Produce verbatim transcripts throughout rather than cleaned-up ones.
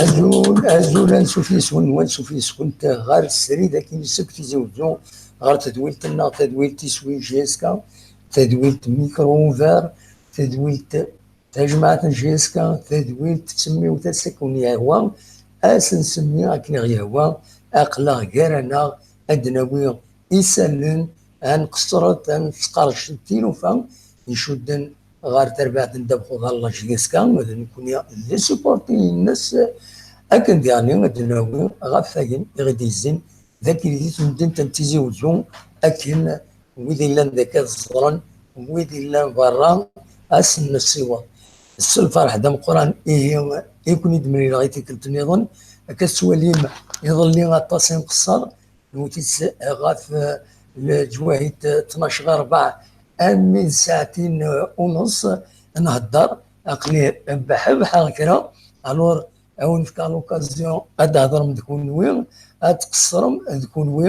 Azul, azul, ansuf yes-wen, wansuf yes-went ɣer srid akin seg Tizi Uzzu, ɣer tedwilt-nneɣ, tadwilt iswi J S K, tadwilt Micro Ouvert, tadwilt tajmaɛt n J S K, tadwilt tsemmiwt ass akken yehwa, ass n semmi akken i ɣ-yehwa, aql-aɣ gar-aneɣ ad d-nawi isallen, ad nqeṣṣret, ad nesqerrec tilufa icudden ɣer terbaɛt n ddabex uḍar n la J S K, d nekkni d supporter-ines, akken diɣen ad d-nawi ɣef wayen i ɣ-d-yezzin d akken di temdint n Tizi Uzzu, akken wid illan dagi ad ẓren, wid illan berra ad sen-nessiweḍ s lferḥ d ameqqran. Ihi, i ken-id-mlileɣ i tikkelt nniḍen, akka tettwalim iḍelli aṭas i nqeṣṣer, nwet-itt ɣef, eh, leǧwahid, eh, tnac ɣer rebɛa, armi d ssaɛtin, eh, u nneṣ, nhedder, aql-i beḥbeḥeɣ kra. Alors, ad wen-fkeɣ l'occasion ad d-thedrem d kunwi, ad tqeṣṣrem d kunwi.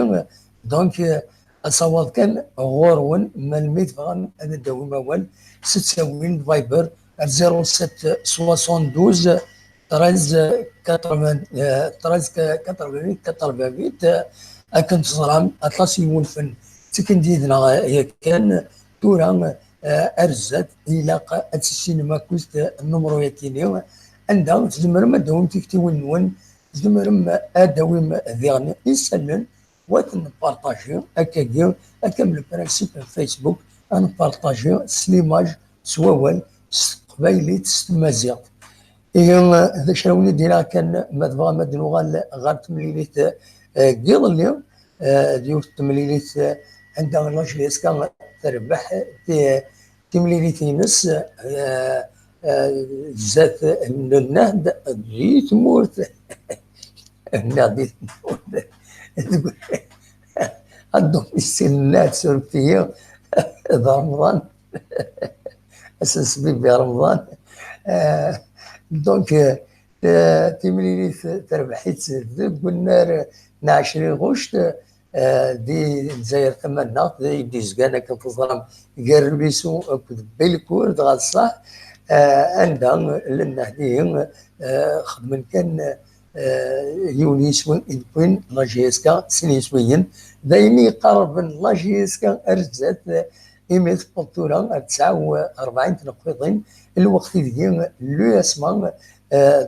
Donc, eh, asawaḍ kan ɣur-wen, melmi tebɣam ad d-tawim awal, s ttawil n Viber ar zéro sept soixante-douze treize quatre-vingts, eh, treize quatre-vingt-huit quatre-vingt-huit, eh, akken teẓram, aṭas n yiwulfen ttekken-d yid-neɣ, eh, yakan. Tura, eh, ar zdat, ilaq ad tissinem akkit, eh, nnumru-yakini, anda tzemrem ad d-tawim tiktiwin-nwen, tzemrem ad d-tawim diɣen isallen, wa ten-npartaji akkagi, akka am le principe n Facebook, ad npartaji s l'image, s wawal, s teqbaylit, s tmaziɣt. Ihi, d acu ara wen-id-iniɣ kan, ma tebɣam ad nuɣal ɣer temlilit, eh, n yiḍelli, eh, d yiwet n temlilit, eh, anda la J S K terbeḥ ti-, timlilit-ines, eh, eh, zdat n Nnehd di tmurt. Nnehd di tmurt. Ad domicile Nnehd surfti d Remḍan. Ass n sbibi Remḍan. Eh, donc, eh, timlilit terbeḥ-itt deg unnar n ɛecrin ɣuct, eh, di Lezzayer Tamannaɣt, d ay d-yezgan, akken teẓram, gar Lbisu akked Belcourt, dɣa d ṣṣeḥ, eh, anda Nnehd ihi, eh, xedmen kan, eh, yiwen yiswi i d-wwin la J S K, sin yiswiyen. D ayen i iqerrben la J S K ar zdat, eh, imi tewweḍ tura ar tesɛa u rebɛin tneqqiḍin, lweqt ideg l'U S M A, eh,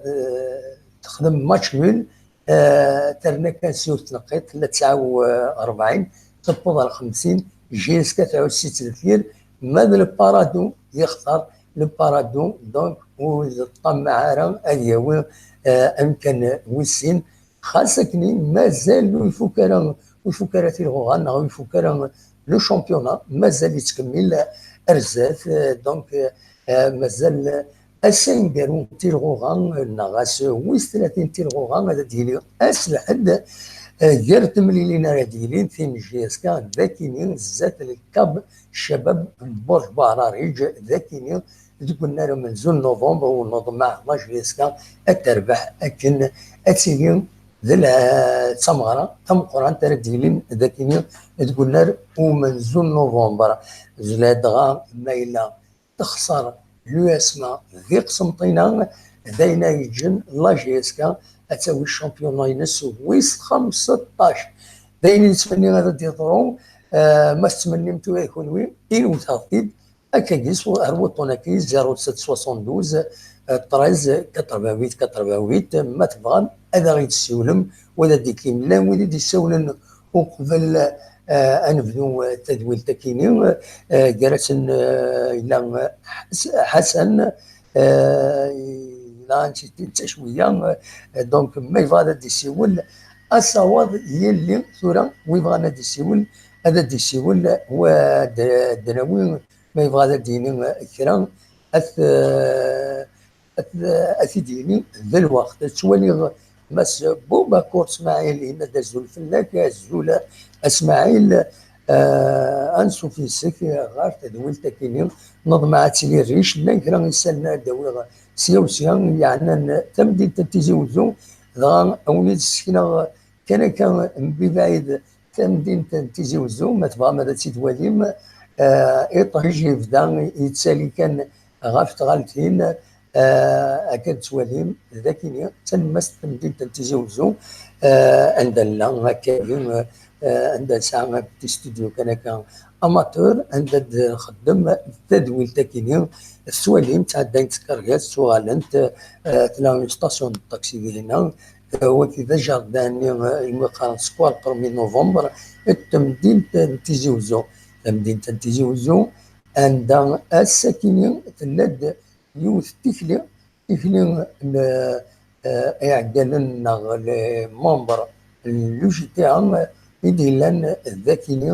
texdem match nul, eh, terna kan s yiwet tneqqiḍt, tella tesɛa u rebɛin, tewweḍ ar xemsin, J S K tɛuss-itt deffir, ma d le Paradou yextar, le Paradou, donc, ur yeṭṭamaɛ ara ad yawi, eh, amkan wis sin, xas akken mazal ur ifuk ara, ur ifuk ara tilɣuɣa, neɣ ur ifuk ara le championnat, mazal yettkemmil ar zdat, eh, donc, eh, mazal ass aneggaru n tilɣuɣa, neɣ ass wis tlatin n tilɣuɣa, ad d-yili ass lḥedd, eh, gar temlilin ara d-yilin, tin n J S K d akini zdat lkab Cabab n Burj Bahrariǧ, d akini deg unnar amenzu n novembre, u neḍmeɛ la J S K ad terbeḥ akken ad tili d la-, d tameɣra tameqqrant ara d-yilin d akini deg unnar umenzu n novembre. Ladɣa ma yella texṣer l'U S M A di Qsenṭina, d ayen ay yeǧǧen la J S K ad tawi championnat-ines wis xemseṭṭac. D ayen i nettmenni ad d-yeḍru, eh, ma tettmennim tura i kunwi, inwet-aɣ-t-id, akkagi s-, ar wuṭṭun-agi, zéro sept soixante-douze treize quatre-vingt-huit quatre-vingt-huit, ma tebɣam ad aɣ-d-tessiwlem, wa d adiki. Llan wid i d-yessawlen uqbel, eh, ad nebdu, eh, tadwilt akini, eh, gar-asen, eh, yella, eh, Ḥas-, Ḥasan, eh, yella d tacwiya, eh, donc ma yebɣa ad d-yessiwel, asawaḍ yelli tura, wi bɣan ad d-yessiwel, ad d-yessiwel, wa d-, d-nawi, ma yebɣa ad d-yini kra, ad t-, ad t-, ad t-id-yini d lweqt. Ttwaliɣ Mass Boubakour Smaɛil, yenna-d azul fell-ak, azul a Smaɛil, eh, ansuf yes-k ɣer tedwilt akini, neḍmeɛ ad tili rric, llan kra isallen ara d-awiɣ sya u sya, yeɛnan tamdint n Tizi Uzzu, dɣa a wen-id-ssekneɣ kan akka mebɛid tamdint n Tizi Uzzu, ma tebɣam ad tt-id-twalim, eh, iṭij yebda yettali kan ɣef tɣaltin, eh, akka d-tettwalim d akini d talemmast n temdint n Tizi Wezzu, eh, anda nella akka, eh, anda nesɛa ti studio kan akka amateur, anda d-nxeddem tadwilt akini, tettwalim ttɛeddayent tkergas, ttuɣalent, eh, tella une station de taxi dinna, eh, wagi d ajardin-nni, eh, imi qqaren Square Premier Novembre, d temdint n Tizi Wezzu. Tamdint n Tizi Wezzu, anda ass-akini tella-d yiwet n tikli, tikli n, eh, iɛeggalen neɣ les membres n l'U G T A i d-yellan d akini,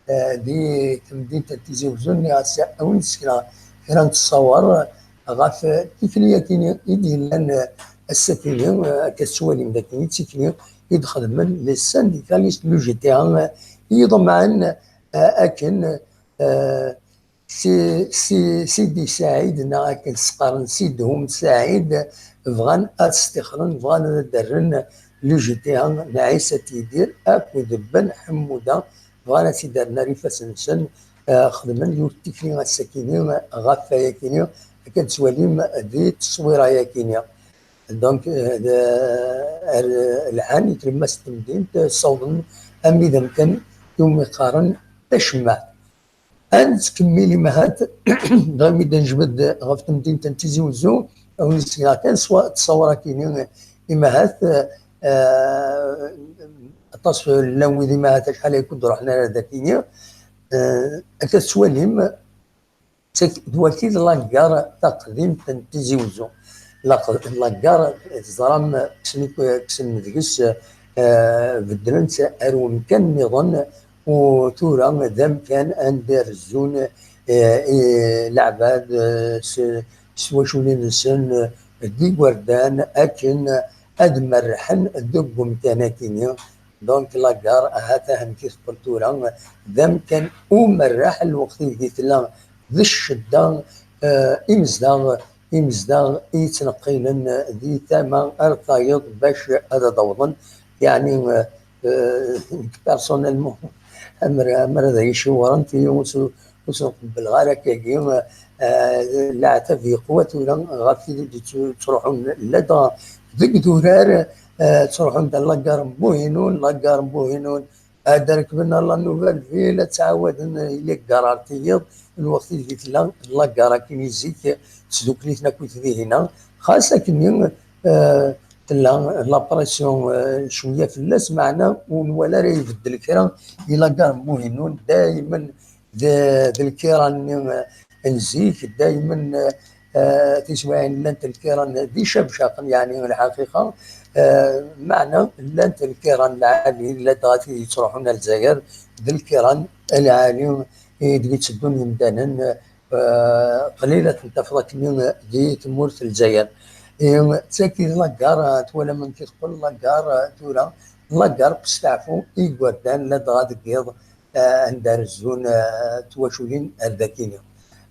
eh, di temdint n Tizi Wezzu. Nniɣ-as a win d-sekneɣ kra n ttṣawer ɣef tikli-akini i d-yellan ass-akini, eh, akka tettwalim d akini d tikli i d-xedmen les syndicalistes n l'U G T A, i iḍemɛen, eh, akken, eh, Si, si, Sidi Saɛid, neɣ akken s-qqaren Sidhum Saɛid, bɣan ad stixren, bɣan ad d-rren l'U G T A n Ɛisa Tidir akked Ben Ḥemmuda, bɣan ad t-id-rren ar ifassen-nsen, eh, xedmen yiwet tikli ass-akini ɣef wayakini, akka d-tettwalim di tteswira-yakini. Donc, eh, d, eh, lhan i tlemmast n temdint, eh, ssawḍen armi d amkan iwumi qqaren tacemmaɛt. Ad nettkemmil imahat, dɣa mi d-nejbed ɣef temdint n Tizi Wezzu, a wen-d-ssekneɣ kan ṣṣwa-, ttṣawra-kini, imahat, eh, aṭas llan wid imahat acḥal ay ken-d-ruḥen ara d akini. Eh, akka tettwalim, d waki d laggar taqdimt n Tizi Wezzu. Laq-, laggar, teẓram, kksen, kksen deg-s, eh, beddlen-tt ar wemkan nniḍen, u tura d amkan anda rezzun, eh, i leɛbad, eh, s, s twaculin-nsen, eh, d igerdan akken ad merrḥen deg umkan-akini. Donc, laggar, ahat amek i teqqel tura d amkan umerreḥ, lweqt ideg tella d ccedda, eh, imezdaɣ, imezdaɣ i yettneqqilen di tama ar tayeḍ bac ad d-awḍen. Yeɛni, eh, eh, nekk personnellement, amer, amer ad iyi-ciwren, tili ur s-, ur s-nqebbleɣ ara akkagi, eh, leɛtab yeqwa tura ɣef tid i d-yettruḥun ladɣa deg idurar, eh, ttruḥun-d ar laggar n Buhinun, laggar n Buhinun, ad rekben ar la Nouvelle Ville, ad ttɛawaden i laggar ar tiyiḍ, lweqt ideg tella laggar akkin i zik, tesdukli-ten akkit dihina. Xas akkenni, eh, tella la pression, eh, cwiya fell-as, meɛna ur nwala ara ibeddel kra i laggar n Buhinun, daymen d, d lkiran-nni, eh, n zik, daymen, eh, eh, tiswiɛin llant lkiran d icabcaqen, yeɛni lḥaqiqa, eh, meɛna llant lkiran lɛali, ladɣa tid yettruḥun ar Lezzayer, d lkiran lɛali i deg tteddun yimdanen, eh, qlil ad ten-tafeḍ akkenni di tmurt n Lezzayer. Eh, d tagi d laggar, eh, twalam amek i teqqel laggar, eh, tura, laggar n usteɛfu i yigerdan, ladɣa deg yiḍ, eh, anda rezzun, eh, twaculin ar dakini.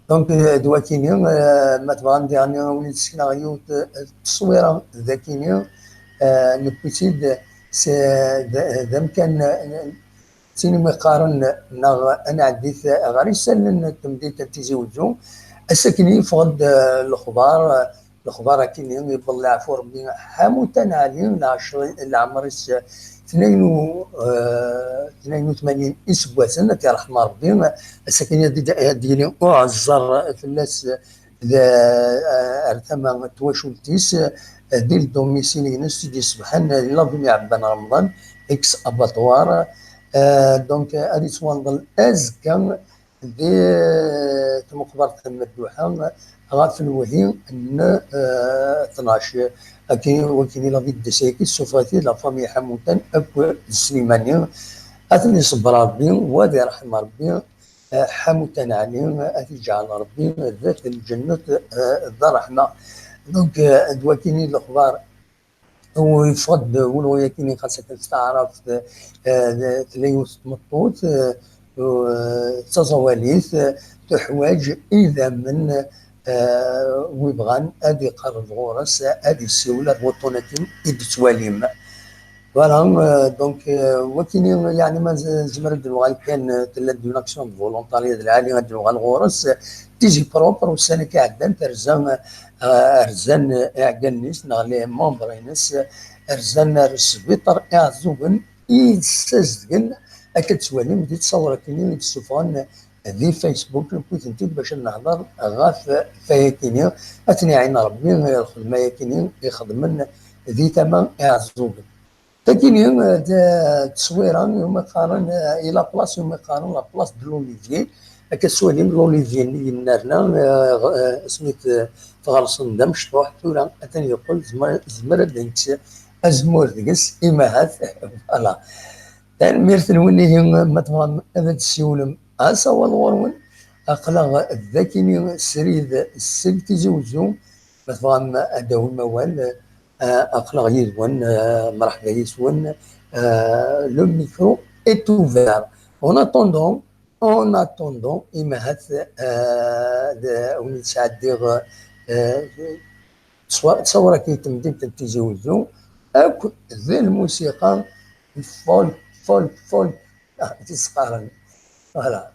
Donc, eh, d wakini, eh, ma tebɣam diɣen a wen-d-sekneɣ yiwet, eh, tteswira d akini, eh, newwi-tt-id s, d, d amkan, eh, d tin umi qqaren, neɣ ad nɛeddi ɣer isallen n temdint n Tizi Wezzu. Ass-akini yeffeɣ-d, eh, lexbar, eh, lexbar akini, yewweḍ leɛfu Rebbi, Ḥamutan Ɛli, leɛcer-, leɛmer-is tnayen u, eh, tnayen u tmanyin iseggasen, ad t-yerḥem Rebbi. Ass-akini ad d-, ad d-yili uɛeẓẓer fell-as d, eh, ar tama n twacult-is, eh, di ldomicile-ines i d-isebḥen di l'avenue Ɛebban Remḍan, ex-abattoir. Eh, donc, ad yettwanḍel azekka di tmeqbert n Medduḥa ɣef lewhi n, eh, tnac. Akken, wakken i la vie de Seyki tessufeɣ-it-id la famille Ḥamutan akk d Slimani. Ad ten-iṣebber Rebbi, wa ad irḥem Rebbi, eh, Ḥamutan Ɛli, ad t-iǧɛel Rebbi d at lǧennet, eh, d ṛṛeḥma. Donc, eh, d wakken i d lexbar. U yeffeɣ-d wulɣu-yakini, xas akken s taɛrabt, eh, tella yiwet n tmeṭṭut, eh, eh, d taẓawalit, eh, tuḥwaǧ idammen, eh, wi bɣan ad iqerreb ɣur-s, ad issiwel ar wuṭṭun-agi i d-tettwalim. Voilà, eh, donc, eh, wakini, yeɛni ma nez-, nezmer ad d-nuɣal kan, eh, tella-d une action de volontariat d lɛali, ad d-nuɣal ɣur-s, eh, Tizi Propre, ussan-agi iɛeddan, terza, eh, rzan iɛeggalen-is neɣ les membres-ines, rzan ar sbiṭar Iɛeẓẓugen i d-ssazedgen, akka d-tettwalim di ttṣawra-kini i d-ssufɣen di Facebook, newwi-tent-id bac ad nehder ɣef waya-kini, ad ten-iɛin Rebbi i lxedma-yakini i xedmen di tama Iɛeẓẓugen. Tagini, eh, d, d tteswira iwumi qqaren, eh, i la place iwumi qqaren la place de l'Olivier. Akka tettwalim l'Olivier-nni yennerna, eh, ɣ-, eh, asmi t-, tɣersen d amecṭuḥ, tura atan yeqqel, zmer, zmer ad d-nekkes azemmur deg-s, imahat, voilà. Tanemmirt-nwen ihi, ma tebɣam ad d-tessiwlem, asawaḍ ɣur-wen. Aql-aɣ dagini srid seg Tizi Wezzu, ma tebɣam ad d-tawim awal, eh, aql-aɣ yid-wen, eh, mreḥba yis-wen, eh, le micro est ouvert. En attendant, en attendant, imahat, eh, d, wen-d-sɛeddiɣ, eh, ttwa-, ttṣawra-k i temdint n Tizi Wezzu, akk d lmusiqa folk, folk, folk, ah, i tt-qqaren. Voilà.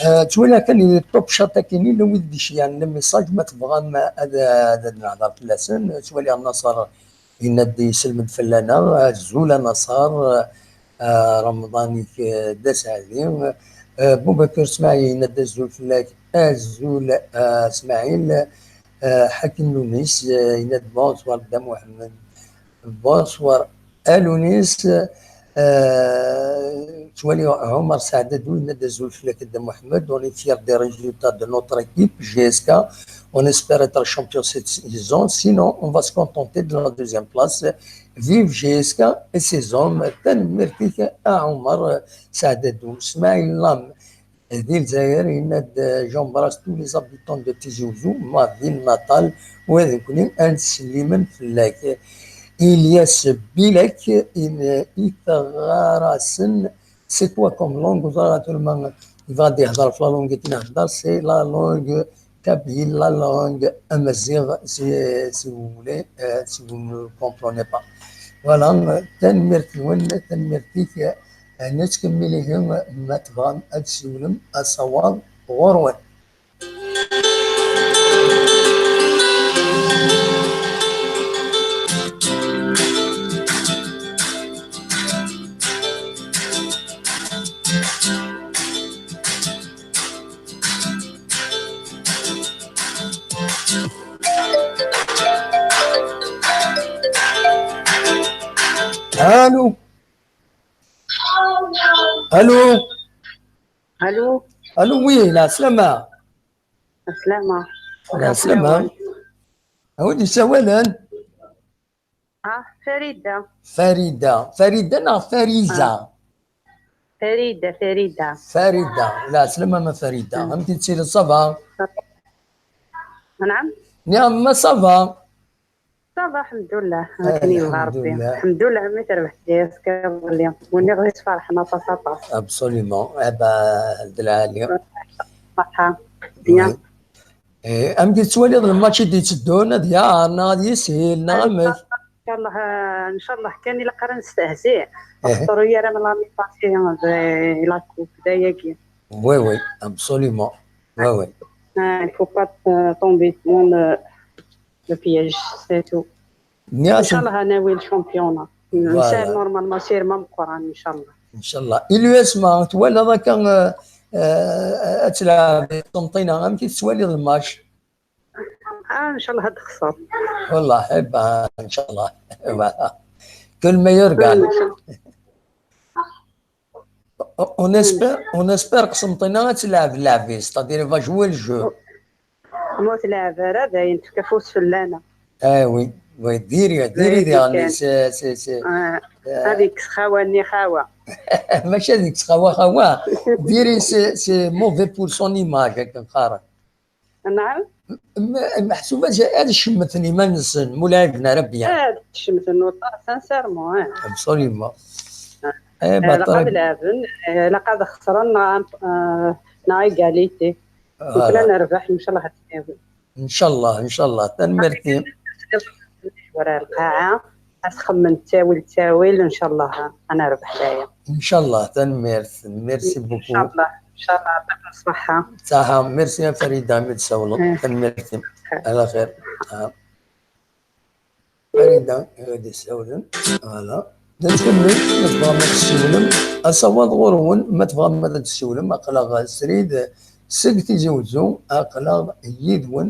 Eh, ttwaliɣ kan i top chat akini, la wid d-iceyyɛen le message, ma tebɣam ad, ad, ad nehder fell-asen. Ttwaliɣ Naṣer yenna-d yesselmed fell-aneɣ, azul a Naṣer, eh, Remḍan-ik, eh, d aseɛdi. Eh, Bubakar Smaɛil yenna-d azul fell-ak, azul, eh, Smaɛil. Eh, Ḥakim Lunis, eh, yenna-d bonsoir Dda Muḥemmed. Bonsoir a Lunis. Euh, ttwaliɣ Omar Saadadou yenna-d azul fell-ak a Dda Muḥemmed. On est fiers des résultats de notre équipe J S K. On espère être champion cette saison. Sinon, on va se contenter de la deuxième place. Vive J S K et ses hommes. Tanemmirt-ik a Omar Saadadou. Smaïl Lam di Lezzayer yenna-d, euh, j'embrasse tous les habitants de Tizi Ouzou, ma ville natale, u ad nekni ad nsellem fell-ak. Ilyas Bilek, in-, iteɣɣar-asen, c'est quoi comme langue? Ur ẓriɣ tura ma yebɣa ad d-ihder ɣef la langue i d-nehder, c'est la langue kabyle, la langue amaziɣ, si, si vous voulez, euh, si vous ne comprenez pas. Voilà, euh, tanemmirt-nwen, tanemmirt-ik, euh, nettkemmil ihi, euh, ma tebɣam ad d-tsiwlem asawaḍ ɣur-wen. Allô. Allô. Allô. Allô, oui, la slama. Aslama. La slama. Awi-d isawalen. Ah, Farida. Farida. Farida neɣ Fariza? Ah. Farida, Farida. Farida. La slama ma Farida. Mm. Amek i tettiliḍ, ça va? Naam? Niam, ça va? Ça va, الحمد لله. Ah, akken yebɣa Rebbi. الحمد لله. الحمد لله, mi terbeḥ J S K iḍelli. Win iɣ-isferḥen aṭas, aṭas. Absolument. Eh ben, d lɛali. Ṣṣeḥḥa. Bien. Oui. Eh, amek i tettwaliḍ lmatch i d-itteddun, ad yaɣ neɣ ad yishil neɣ amek? Inchallah, inchallah, eh, inchallah kan ilaq ara nestehzi. Axaṭer ur yara mi la mi passé, eh, la coupe, d ayagi. Oui, oui, absolument. Oui, oui. Ah, il faut pas, euh, tomber dans le, le piège, c'est tout. Inchallah ad nawi le championnat. Voilà. Nsal normalement s irem ameqqran, inchallah. Inchallah. Ilyas, ma twalaḍ akka, euh, euh, ad tleɛb Qsenṭina, amek i tettwaliḍ lmatch? Ah, inchallah ad texṣer. Wallah, eh ben, inchallah. Voilà. Que le meilleur gagne. On espère, on espère Qsenṭina ad tleɛb lɛeb-is, c'est-à-dire, il va jouer le jeu. Ma ur tleɛb ara, dayen tefka afus fell-aneɣ. Ah oui, oui, diri, diri diɣen, c'est, c'est, c'est, euh, ad yekkes xawa-nni xawa. Maca ad yekkes xawa xawa. Diri, c'est, c'est mauvais pour son image, akken qqaren. Naɛam. M-, meḥsub ad, ad cemmten iman-nsen, mulaɛiben ara byan. Ad cemmten waṭas, sincèrement, eh. Absolument. Eh, ilaq ad leɛben, eh, ilaq ad xesren, neɣ, eh, neɣ égalité. Lukan ad nerbeḥ, ncallah ad t-yawi. Ncallah, ncallah. Tanemmirt-im. Wara lqaɛa, ad txemmem ttawil, ttawil, ncallah ad nerbeḥ daya. Ncallah, tanemmirt. Merci beaucoup. Ncallah, ncallah, yɛṭik ṣṣeḥḥa. Ṣṣeḥḥa, merci a Farida, mi d-tsawleḍ. Eh. Tanemmirt-im. Ala xir. Ah. Farida, ad d-isawlen. Voilà. D acu-nni, ma tebɣam ad tessiwlem, asawaḍ ɣur-wen, ma tebɣam ad d-tessiwlem, aql-aɣ srid seg Tizi Wezzu, aql-aɣ yid-wen,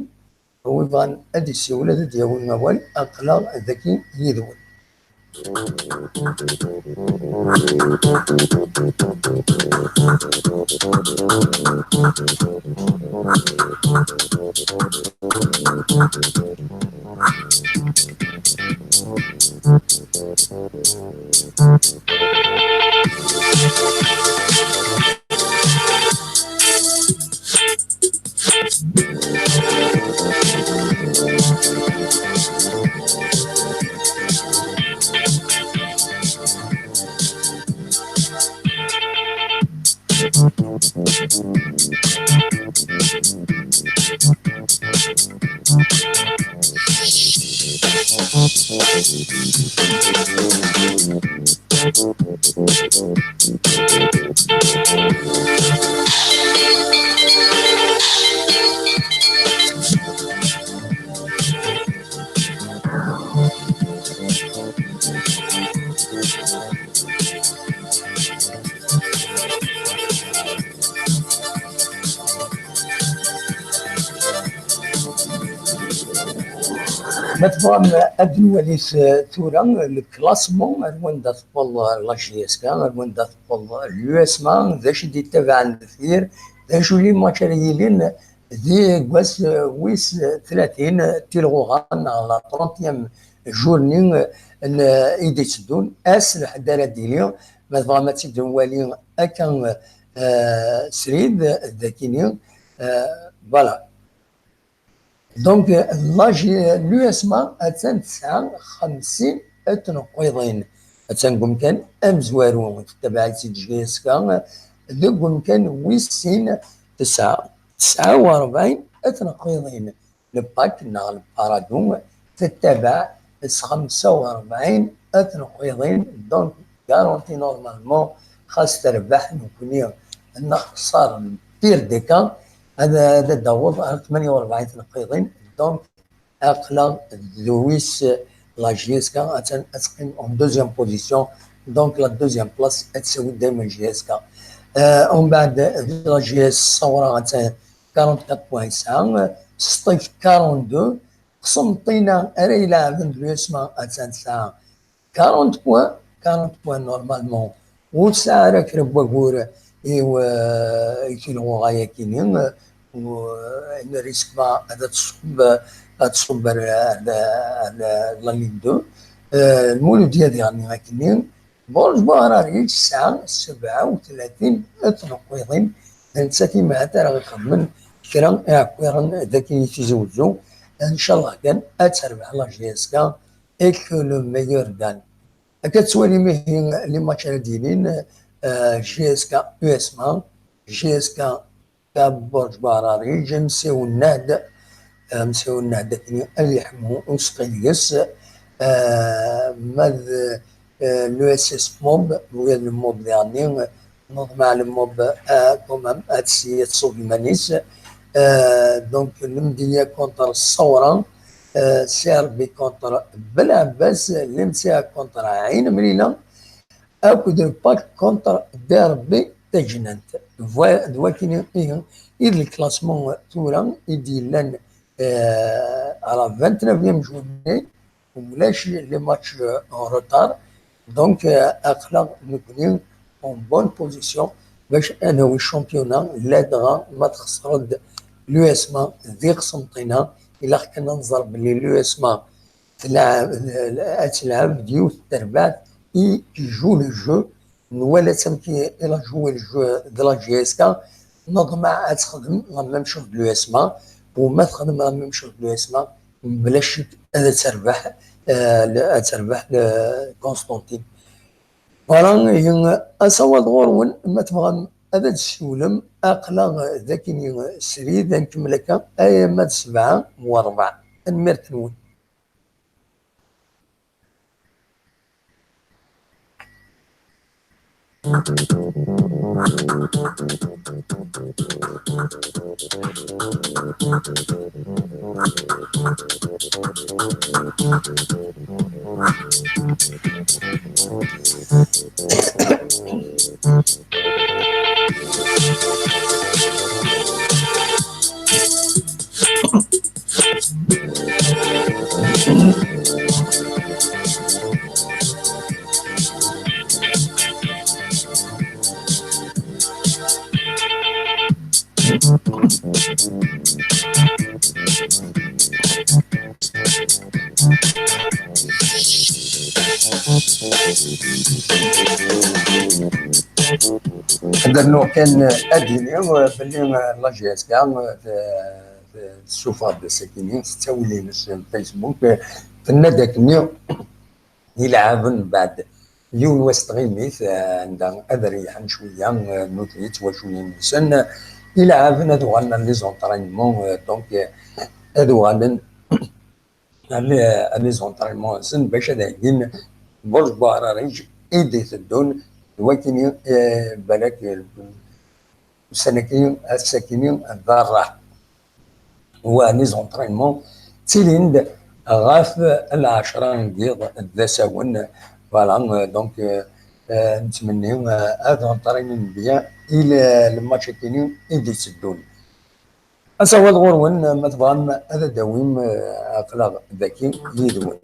wi bɣan ad d-yessiwel, ad d-yawi awal, aql-aɣ dagi yid-wen. Ma tebɣam ad nwalit, eh, tura le classement, ar wanda tewweḍ, eh, la J S K, ar wanda tewweḍ l'U S M A, d acu i d-yettabaɛen deffir, d acu les matchs ara yilin di wass, eh, wis tlatin, tilɣuɣa neɣ la trentième journée, eh, n, eh, i d-itteddun, ass lḥedd ara d-yili, ma tebɣam ad tt-id-nwali akka, eh, srid, d akini, eh, voilà. Donc, la J-, l'U S M A attan tesɛa xemsin n tneqqiḍin. Attan deg umkan amezwaru, tettabaɛ-itt-id J S K deg umkan wis sin, tesɛa tesɛa u rebɛin n tneqqiḍin. Le pack neɣ le parado tettabaɛ s xemsa u rebɛin n tneqqiḍin, donc garanti normalement, xas terbeḥ nekkni nexṣer, pire des cas, ad, ad d-taweḍ ar tmanya u rebɛin tneqqiḍin, donc aql-aɣ d wis, la J S K attan ad teqqim en deuxième position, donc la deuxième place ad tawi dayma J S K. Euh, umbeɛd la J S Ṣawra attan quarante-quatre points yesɛa, Sṭif quarante-deux, Qsenṭina ara ileɛben d l'U S M A attan tesɛa quarante points, quarante points normalement. Ur tesɛi ara kra n wagur i, eh, i tilɣuɣa-yakini, eh, u, eh, ne risque pas ad tṣubb, ad tṣubb ar, ar, ar la Ligue deux. Eh, Lmuludya diɣen akkenni, Burj Buɛrariǧ tesɛa sebɛa u tlatin n tneqqiḍin, d nettat i mi ara ixedmen kra iɛekkiren dagi i Tizi Wezzu. Ncallah kan ad terbeḥ la J S K et que le meilleur gagne. Akka tettwalim ihi les matchs ara d-yilin, eh, J S K U S M A, J S K Burǧ Buɛrariǧ, M C U Nnehd, eh, M C U Nnehd akken ad yeḥmu useqqi deg-s, eh, ma d, eh, l'U S S Mob, wid n Mob diɣenni, Neḍmeɛ le Mob, eh, quand même, ad tsi-, ad tṣubb iman-is. Eh, donc, Lemdeyya contre Ṣṣawra, eh, C R B contre Belɛebbas, Lemseyɛa contre Ɛin Mlila, akked le pack contre D R B Tajnant. D wa-, d wakini, ihi, i d le classement tura i d-yellan, eh, à la vingt-neuvième journée, ulac les matchs, euh, en retard. Donc, euh, aql-aɣ nekkni en bonne position bac ad nawi championnat, ladɣa ma txeṣreḍ l'U S M A di Qsenṭina, ilaq kan ad nẓer belli l'U S M A ad tleɛɛeb d yiwet terbaɛt i joue le jeu, nwala-tt amek i la joué le jeu de la J S K, neḍmeɛ ad texdem la même chose de l'U S M A, u ma texdem la même chose de l'U S M A, bla ccek ad terbeḥ, ad terbeḥ Constantine. Voilà, ihi, asawaḍ ɣur-wen, ma tebɣam ad d-tessiwlem, aql-aɣ dagi srid, ad nkemmel akka, ay ama d ssebɛa u ṛebɛa. Tanemmirt-nwen. Ad rnuɣ kan ad d-iniɣ belli la J S K tessufeɣ-d sakini s ttawil-ines n Facebook, tenna-d akken ileɛɛben, mbeɛd yiwen wass n tɣimit, eh, anda ad reyḥen cwiya, eh, nutni d twaculin-nsen, eh, ileɛɛben ad uɣalen ar les entraînements, eh, donc, eh, ad uɣalen ar les, ar les entraînements-nsen bac ad heggin Burj Buɛrariǧ i d-iteddun, d wakken, eh, balak, eh, ussan-agi, ass-agi d rrah. Wa les entraînements ttilin-d ɣef lɛecṛa n yiḍ d asawen. Voilà, euh, donc, euh, euh, nettmenni, euh, ad entraînen bien i le, le match-agi i d-itteddun. Asawaḍ ɣur-wen, ma tebɣam ad d-tawim, euh, aql-aɣ dagi yid-wen.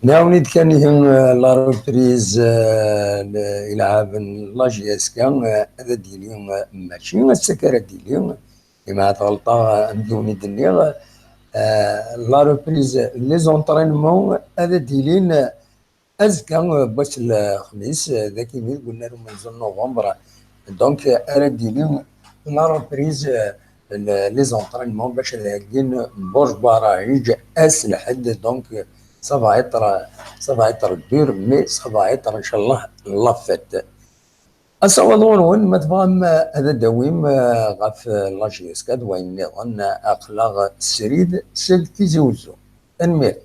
Nɛawen-id kan ihi, euh, la reprise, euh, n ilɛaben n la J S K, euh, ad d-yili, euh, mačči ass-a kan ara d-yili, imi ad ɣelṭeɣ, euh, am yiwen i d-nniɣ, euh, la reprise, les entraînements ad d-yilin, euh, azekka, euh, n wass n lexmis, euh, dagi mi deg unnar umenzu n novembre. Donc, euh, ara d-yili la reprise, euh, n les entraînements bac ad heggin Bourg Barrage ass n lḥedd. Donc, euh, ça va être, euh, ça va être dur, mais ça va être, inchallah, la fête. Asawaḍ-nwen, ma tebɣam, euh, ad d-awim, euh, ɣef, euh, la J S K d wayen nniḍen, euh, aql-aɣ srid seld Tizi Uzzu. Tanemmirt.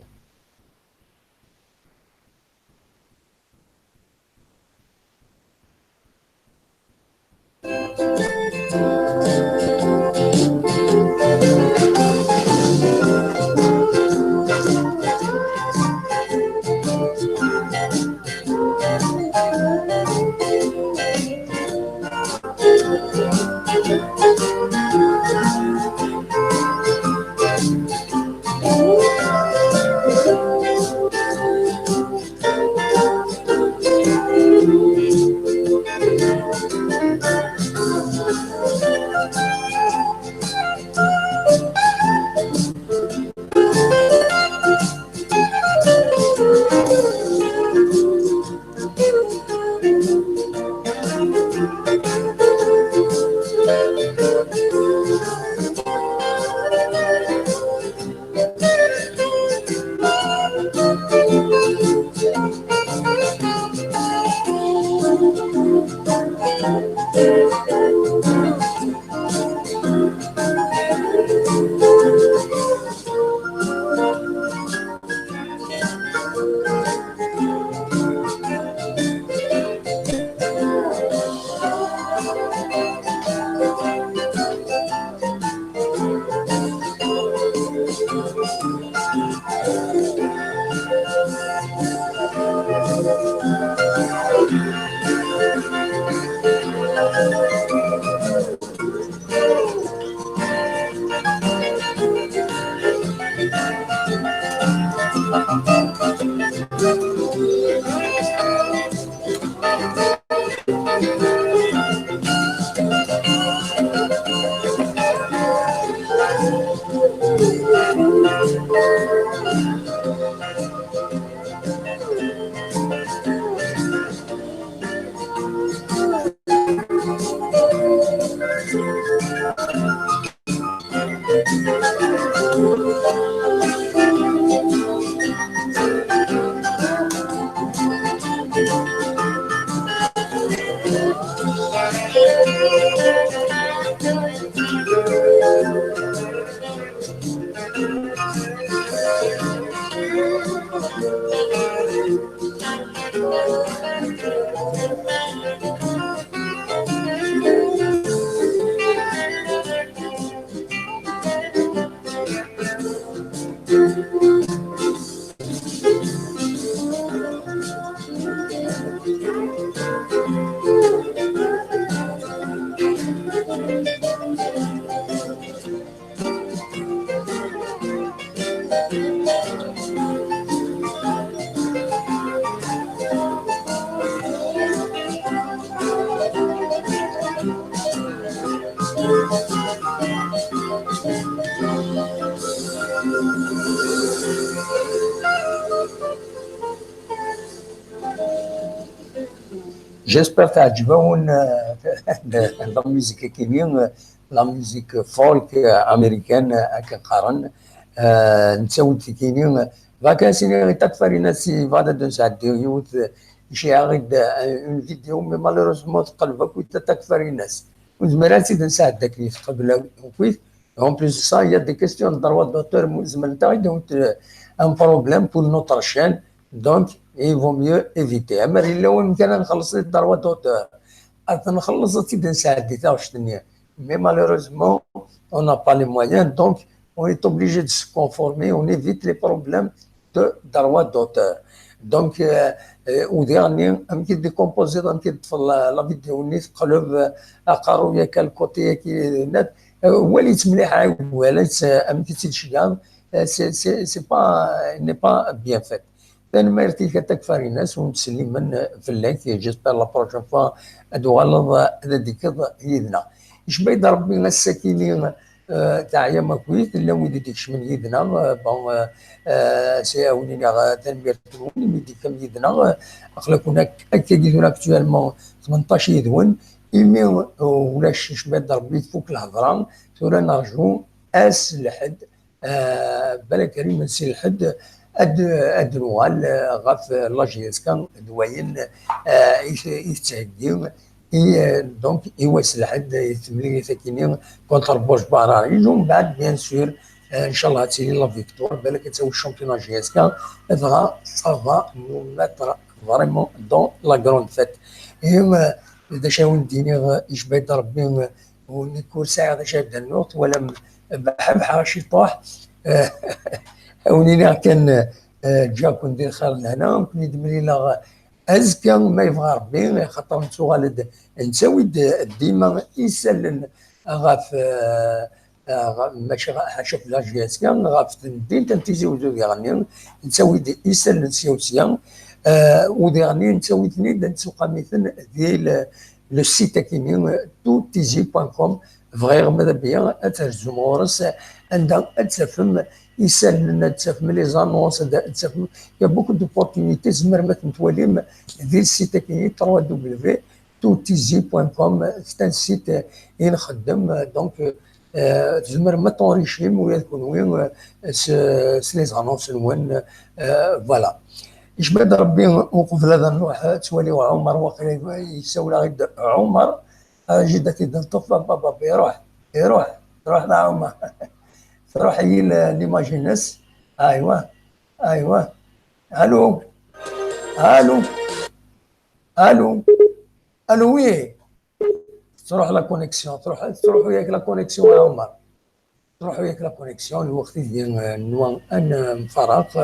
J'espère teɛǧeb-awen euh, la musique-agi, euh, la musique folk euh, américaine euh, akken qqaren. Euh, nettawi-d tikini, euh, bɣiɣ ad s-iniɣ i Takfarinas yebɣa ad d-nesɛeddi yiwet, euh, iciɛeɣ-d euh, une vidéo, mais malheureusement teqleb akk Takfarinas. Ur nezmir ad tt-id-nesɛeddi akken teqbel akk. En plus de ça, il y a des questions de droit d'auteur, zemrent ad d-awint euh, un problème pour notre chaîne. Donc, il vaut mieux éviter. Amer yella wamek ara nxelleṣ les droits d'auteur, ad t-nxelleṣ, ad tt-id-nesɛeddi taɣect-nni. Mais malheureusement, on n'a pas les moyens, donc on est obligé de se conformer, on évite les problèmes de droits d'auteur. Donc, euh, euh, au dernier, amek i d-décomposer, amek i d-teṭṭfeḍ la, la vidéo-nni, teqleb euh, aqerru-yaki, le côté-yaki, net. Euh, walit mliḥ, wala amek i tt-id-tceggɛeḍ, euh, c'est, c'est, c'est pas, n'est pas bien fait. Tanemmirt-ik a Takfarinas, ur ttsellimen fell-ak. J'espère la prochaine fois ad tuɣaleḍ ad d-tekkeḍ yid-neɣ. Icba-yi-d Rebbi ass-akini, euh, teɛyam akkit, llan wid i d-ikecmen yid-neɣ, euh, bon, euh, euh, c'est à wen-iniɣ euh, tanemmirt-nwen imi d-tekkam yid-neɣ, euh, aql-aken ak-, akkagi tura actuellement tmenṭac yid-wen, imi euh, ulac, icba-yi-d Rebbi tfuk lhedra, tura nerju ass lḥedd, euh, balak ar imensi lḥedd, ad, ad nuɣal euh, ɣef la J S K d wayen euh, i t-, i tettheggi i, euh, donc, i wass lḥedd, i temlilit akini contre Bouch Barari. Umbeɛd, bien sûr, euh, inchallah, ad tili la victoire, balak ad tawi championnat J S K, dɣa ça va nous mettre vraiment dans la grande fête. Et euh, d acu i wen-d-iniɣ, euh, icba-yi-d Rebbi, euh, ur, nekk ur sɛiɣ d acu ad d-rnuɣ, twalam, beḥbeḥeɣ ciṭuḥ. Euh, ad wen-iniɣ kan, euh, ǧǧiɣ-ken di lxir d lehna, ad ken-id-mlileɣ azekka, ma yebɣa Rebbi, axaṭer nettuɣal-d, nettawi-d dima isallen ɣef, euh, euh, ɣef, mačči ɣ-, ḥaca fell-aɣ, ɣef temdint n Tizi Uzzu diɣenni, nettawi-d isallen sya u sya, euh, u diɣenni nettawi-ten-id, nettuqam-iten di le, le site akini, euh, tout tizi point com. Bɣiɣ ma d abya ad terzum ɣur-s, anda ad tafem isallen, ad tafem les annonces, ad, ad tafem, il y a beaucoup d'opportunités, tzemrem ad ten-twalim di le site akini, trois W tout tizi point com, c'est un site i nxeddem, donc, euh, tzemrem ad tenrichim ula d kenwi euh, s, s les annonces-nwen, euh, voilà. Icba-yi-d Rebbi, uqbel ad nruḥ, ad twaliw Ɛumer, waqila yessawel-aɣ-id Ɛumer, ah, jida-t-id neṭṭef, baba, iruḥ, iruḥ, iruḥ d Ɛumer. Truḥ-iyi l-, l'image-ines. Aywa, aywa. Allô? Allô? Allô? Allô, oui. Truḥ la connexion, truḥ, truḥ yak la connexion, Ɛumer. Truḥ yak la connexion, lweqt i d-, euh, nwa ad nemfaraq.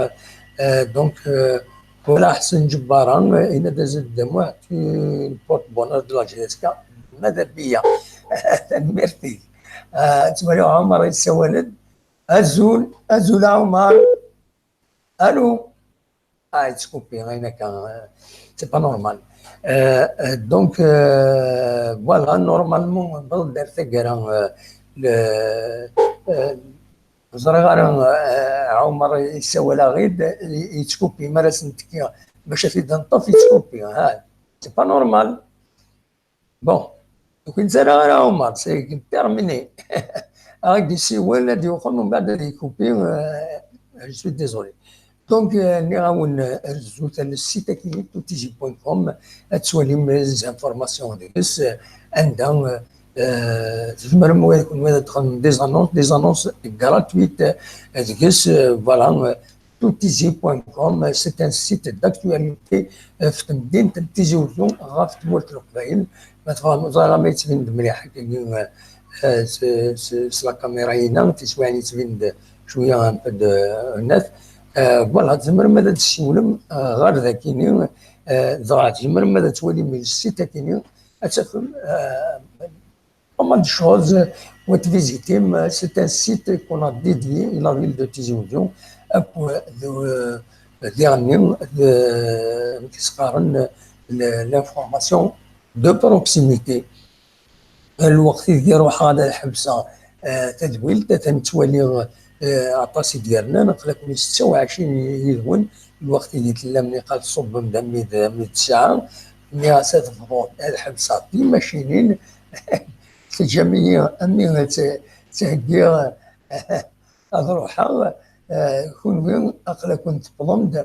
Euh, donc, euh, wala Ḥsen Ǧebbara, euh, yenna-d azul d amuḥ, tu porte bonheur de la J S K, mada bia. Tanemmirt-ik. Euh, ttwaliɣ Ɛumer yessawal-d. Azul, azul a Ɛumer. Allô? Ah, yettkupi, ayen akka, euh, c'est pas normal. Euh, euh, donc, euh, voilà, normalement, newweḍ-d ar taggara, euh, le, euh, ẓriɣ ara, euh, Ɛumer yessawal-aɣ-id, y-, yettkupi, mi ara s-ntekki bac ad t-id-neṭṭef, yettkupi, ha, c'est pas normal. Bon, ur k-nettara ara Ɛumer, c'est terminé. Ad ak-d-yessiwel, ad d-yuqem, umbeɛd ad yekupi, euh, je suis désolé. Donc, euh, nniɣ-awen, euh, rrezut ar le site akini, tout tizi point com, ad twalim les informations deg-s, euh, anda, euh, euh, tzemrem wa d kenwi ad txedmem des annonces, des annonces gratuites, euh, deg-s, euh, voilà, euh, toutizi point com, c'est un site d'actualité, euh, f temdint n Tizi Uzzu, ɣef tmurt n Leqbayel. Ma tebɣam, ẓriɣ ma yettbin-d mliḥ, akkagi, euh, euh, s, s, s la caméra-ina, tiswiɛin yettbin-d cwiya un peu de, euh, net. Euh, voilà, tzemrem ad d-tessiwlem, euh, ɣer dakini, euh, dɣa tzemrem ad twalim site-akini, ad tafem, euh, pas mal de choses, euh, ad tvizitim. C'est un site qu'on a dédié à la ville de Tizi Ouzou, akked, euh, diɣenni, d, d, l'information de proximité. Lweqt ideg i ruḥeɣ ad ḥebseɣ, eh, tadwilt, atan ttwaliɣ, eh, aṭas i d-yernan, aql-aken s ttesɛa u ɛecrin yid-wen, lweqt ideg tellam niqal tṣubbem-d armi d, armi d ttesɛa, nniɣ-as ad bḍuɣ ad ḥebseɣ timacinin, teǧǧam-iyi armi tt-, ttheggiɣ ad ruḥeɣ, eh, kunwi aql-aken tewwḍem-d,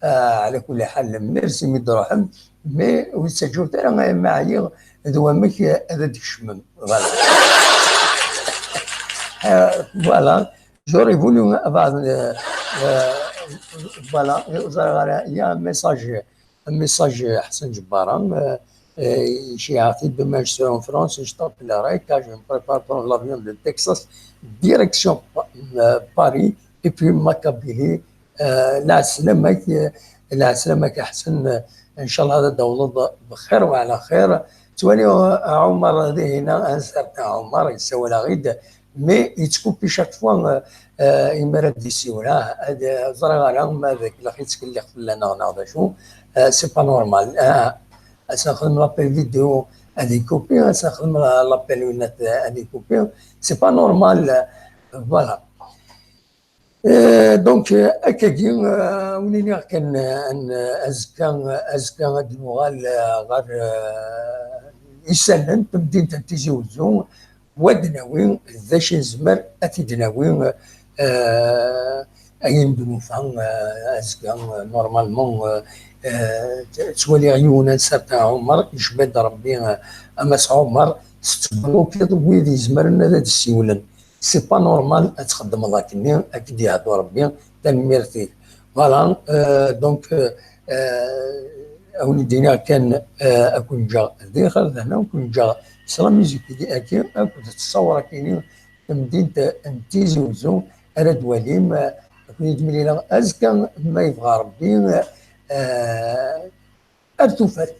eh, ɛla kulli ḥal, merci mi d-truḥem, mais ur ttaǧǧut ara, eh, ma ɛyiɣ d wamek, eh, ad d-tkecmem. Voilà. Eh, voilà. J'aurais voulu avoir, eh, eh, voilà, ur ẓriɣ ara, il y a un message, un message, Ḥsen Ǧebbara, eh, eh, iceyyeɛ-t-id: demain je serai en France, je t'appellerai, car je me prépare pour l'avion de Texas, direction Pa-, eh, Paris, et puis ma Kabylie. Eh, lɛeslama-k, eh, lɛeslama-k a Ḥsen, eh, ncallah ad d-tawḍeḍ bxir wa ɛla xir. Ttwaliɣ, eh, Ɛumar dihin, un certain Ɛumar, yessawal-aɣ-id, mais yettkupi chaque fois, euh, euh, imi ara d-yessiwel, ah, ad, ẓriɣ ara ma d akellex yettkellix fell-aneɣ neɣ d acu. Euh, c'est pas normal. Ah, ad s-nexdem l'appel vidéo ad ikupi, ad s-nexdem la-, l'appel winat ad ikupi. C'est pas normal. Voilà. Euh, donc, euh, akkagi, euh, wen-iniɣ kan, euh, an-, azekka, azekka ad d-nuɣal, euh, ɣer, euh, isallen n temdint n Tizi Uzzu. Wa d-nawi, d acu i nezmer ad t-id-nawi, eh, ayen d-nufa, eh, azekka, eh, normalement, eh, eh, ttwaliɣ yiwen, un certain Ɛumar, yecba-d Rebbi, eh, a Mass Ɛumar, tettblukiḍ wid izemren ad d-ssiwlen. C'est pas normal ad txeddmeḍ akkenni, ad k-id-yehdu Rebbi, tanemmirt-ik. Voilà, euh, donc, euh, euh, a wen-d-iniɣ kan, euh, ad ken-ǧǧeɣ di xir, dehna ad ken-ǧǧeɣ s la musique-agi akked ṣṣawra-agi n temdint n Tizi Uzzu ara d-twalim, euh, ad ken-id-mlileɣ azekka ma yebɣa Rebbi, euh, ar tufat.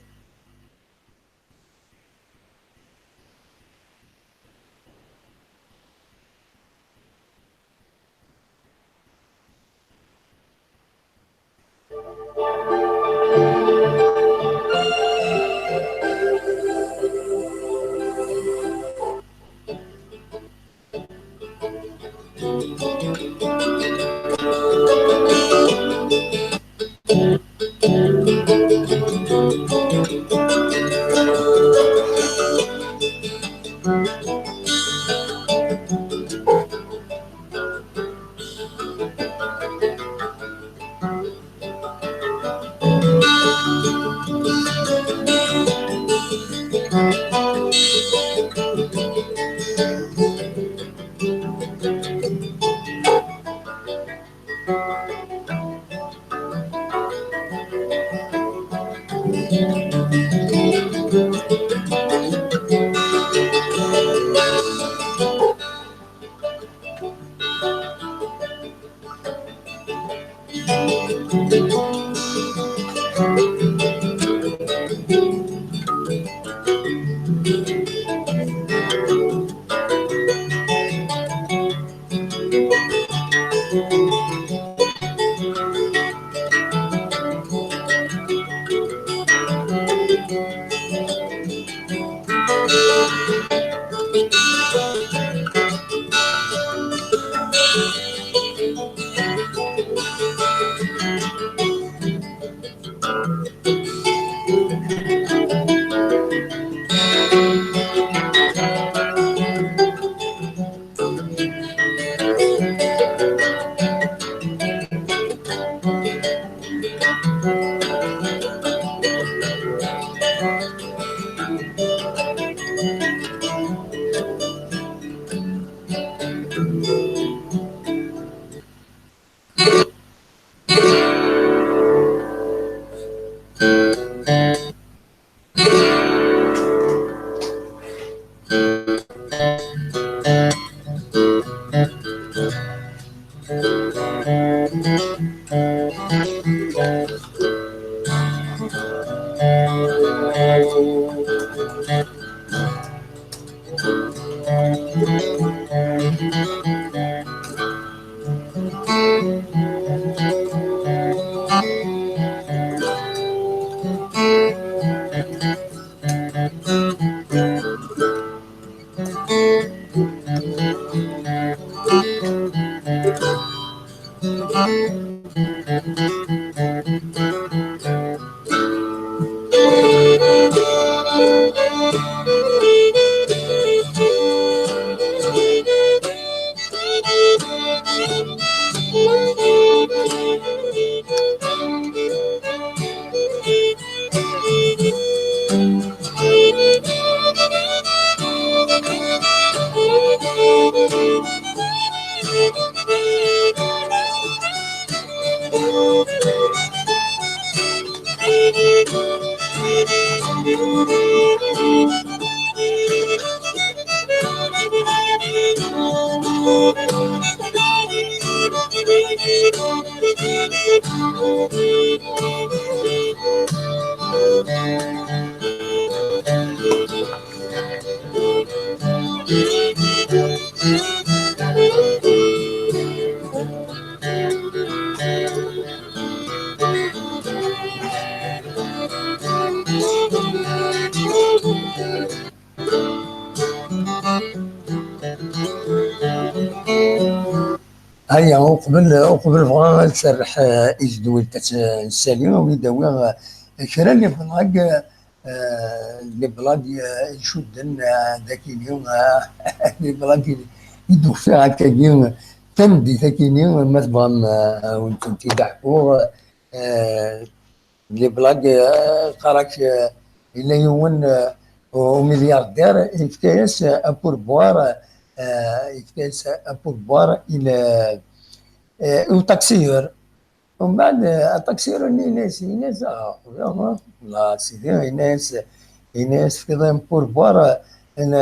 Aya, uqbel, uqbel bɣa ad serreḥ, eh, i tedwilt ad tt-nsali, awi-d awi, eh, kra n les blagues, eh, les blagues, eh, icudden, eh, d akini, eh, les blagues i, i d-ufiɣ akkagi, tameddit akini, ma tebɣam, eh, ad wen-tent-id-aḥkuɣ, eh, les blagues, eh, qqar-ak, eh, yella yiwen, eh, umilyardir, yefka-yas, eh, un pourboire, eh, yefka-yas un pourboire i le, eh, i utaksiyur. Umbeɛd, eh, ataksiyur-nni yenna-yas, yenna-yas, ah, ah, la sidi, yenna-yas, yenna-yas, tefkiḍ un pourboire, eh, n,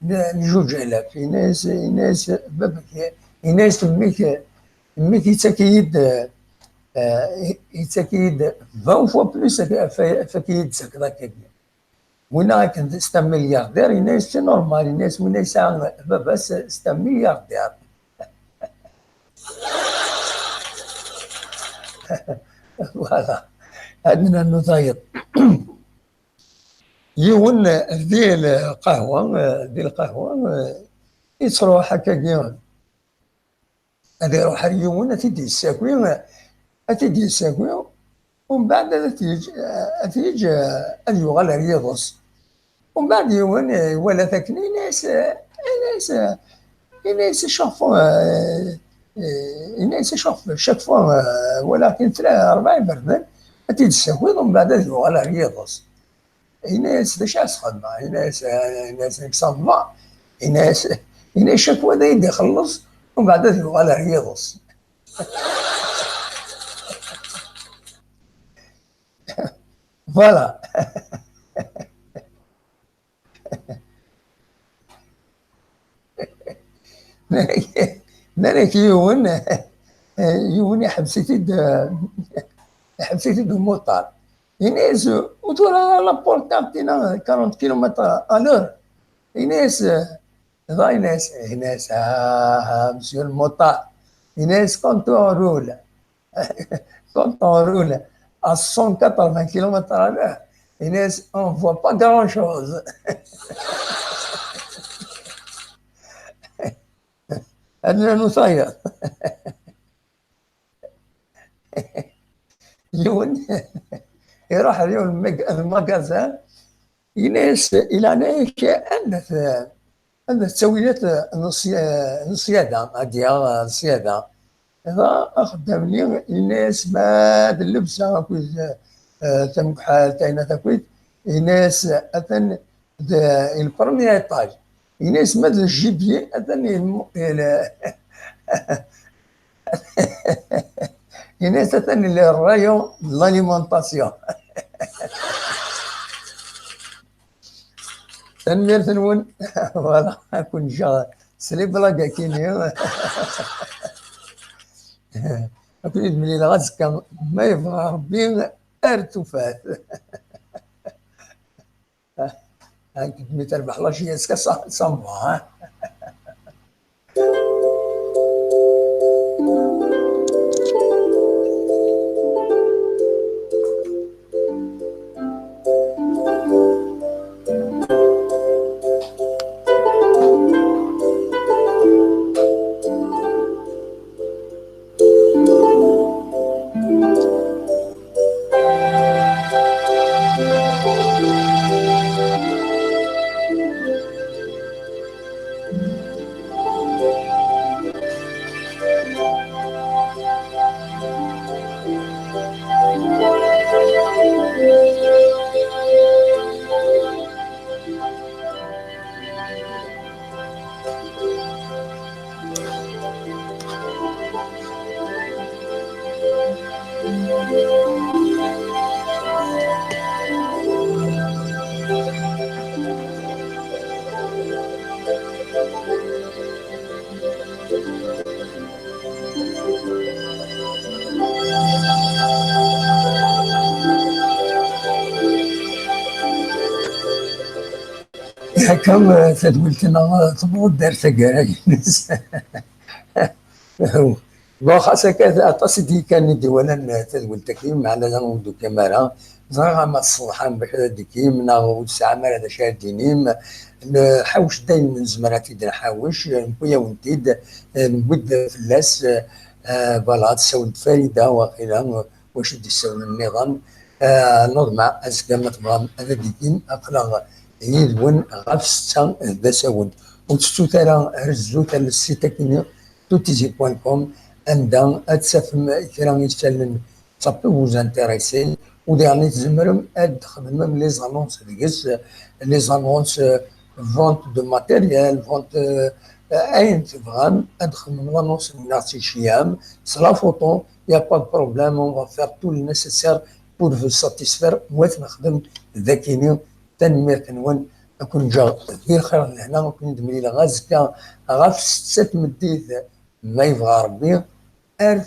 n, n juj alaf. Yenna-yas, yenna-yas, baba-k, yenna-yas, mmi-k, mmi-k yettak-iyi-d, eh, eh, yettak-iyi-d vingt fois plus af, af, af akken i yi-d-tettakeḍ akkagi. Winna akken c'est un milliardaire, yenna-yas c'est normal, yenna-yas winna yesɛa baba-s c'est un milliardaire. Voilà. Ad nernu tayeḍ. Yiwen di lqahwa, di lqahwa, yettruḥ akkagi. Ad iruḥ ar yiwen, ad t-id-yessaki, ad t-id-yessaki, umbeɛd ad t-yeǧ, ad t-yeǧ, eh, ad yuɣal ar yiḍes. Umbeɛd yiwen, eh, iwala-t akken, yenna-yas, eh, yenna-yas, eh, yenna-yas, chaque fois, eh, eh, yenna-yas, chaque fois, chaque fois, eh, walaɣ-k-in tlata, rebɛa iberdan, ad t-id-tessakiḍ, umbeɛd ad yuɣal ar yiḍes. Yenna-yas, d acu ara s-xedmeɣ? Yenna-yas, eh, yenna-yas, nekk ça me va. Yenna-yas, yenna-yas, chaque fois ad iyi-d-ixelleṣ, umbeɛd ad yuɣal ar yiḍes. Voilà. Nnan-ak yiwen, yiwen iḥbes-it-id, iḥbes-it-id umuṭar. Yenna-yas, ur twalaḍ ara la porte-a, tina quarante kilomètres à l'heure? Yenna-yas, dɣa yenna-yas, yenna-yas, ah, ah, monsieur le motards, yenna-yas, quand on roule, quand on roule à cent quatre-vingts kilomètres à l'heure, yenna-yas, on voit pas grand-chose. Ad nernu tayeḍ. Yiwen iruḥ ar yiwen mag-, magasin, yenna-yas, i leɛnaya-k, anda t-, anda tettawilat n ṣṣy-, n ṣṣyada, ad d-yaɣ ṣṣyada. Dɣa axeddam-nni yenna-yas, ma d llebsa akked, eh, tamekḥalt, ayen akk, yenna-yas, atan d, i le premier étage. Yenna-yas, ma d le gibier, atan i le, i le, Yenna-as atan les rayons de l'alimentation. Tanemmirt-nwen. Voilà, ad ken-ǧǧeɣ s les blagues-agi-nni. Ad ken-id-mlileɣ azekka, ma yebɣa Rebbi, ar tufat. Nekk d mi terbeḥ la J S K, ça, ça me va, hein. Akka, eh, tadwilt-nneɣ, eh, tewweḍ-d ar taggara-ines. Bon, xas akka, aṭas i d-yekkan i d-iwalan, eh, tadwilt-agi, meɛna ur d-tukim ara. Ẓriɣ ama tṣeḍḥam bac ad d-tekim, neɣ ur tesɛam ara d acu ara d-tinim. Nḥawec-d ayen nezmer ad t-id-nḥawec, newwi-yawen-t-id, eh, newwi-d fell-as, eh, eh, voilà, tessawel-d Farida, waqila, wacu d-issawlen nniḍen. Ah, neḍmeɛ azekka ma tebɣam ad d-tikim, aql-aɣ yid-wen ɣef ssetta d tasawent. Ur tettut ara, rezzut ar site-agi-nni, tutizip point com, anda ad tafem kra isallen, ça peut vous intéresser, u diɣen tzemrem ad txedmem les annonces deg-s, les annonces, euh, vente de matériel, vente, euh, ayen tebɣam, ad txedmem l'annonce-nni s cciyam, s la photo, il y a pas de problème, on va faire tout le nécessaire pour vous satisfaire. Wa t-nexdem d akini. Tanemmirt-nwen, ad ken-ǧǧeɣ di lxir d lehna, ad ken-id-mlileɣ azekka ɣef setta tmeddit, ma yebɣa Rebbi. Ar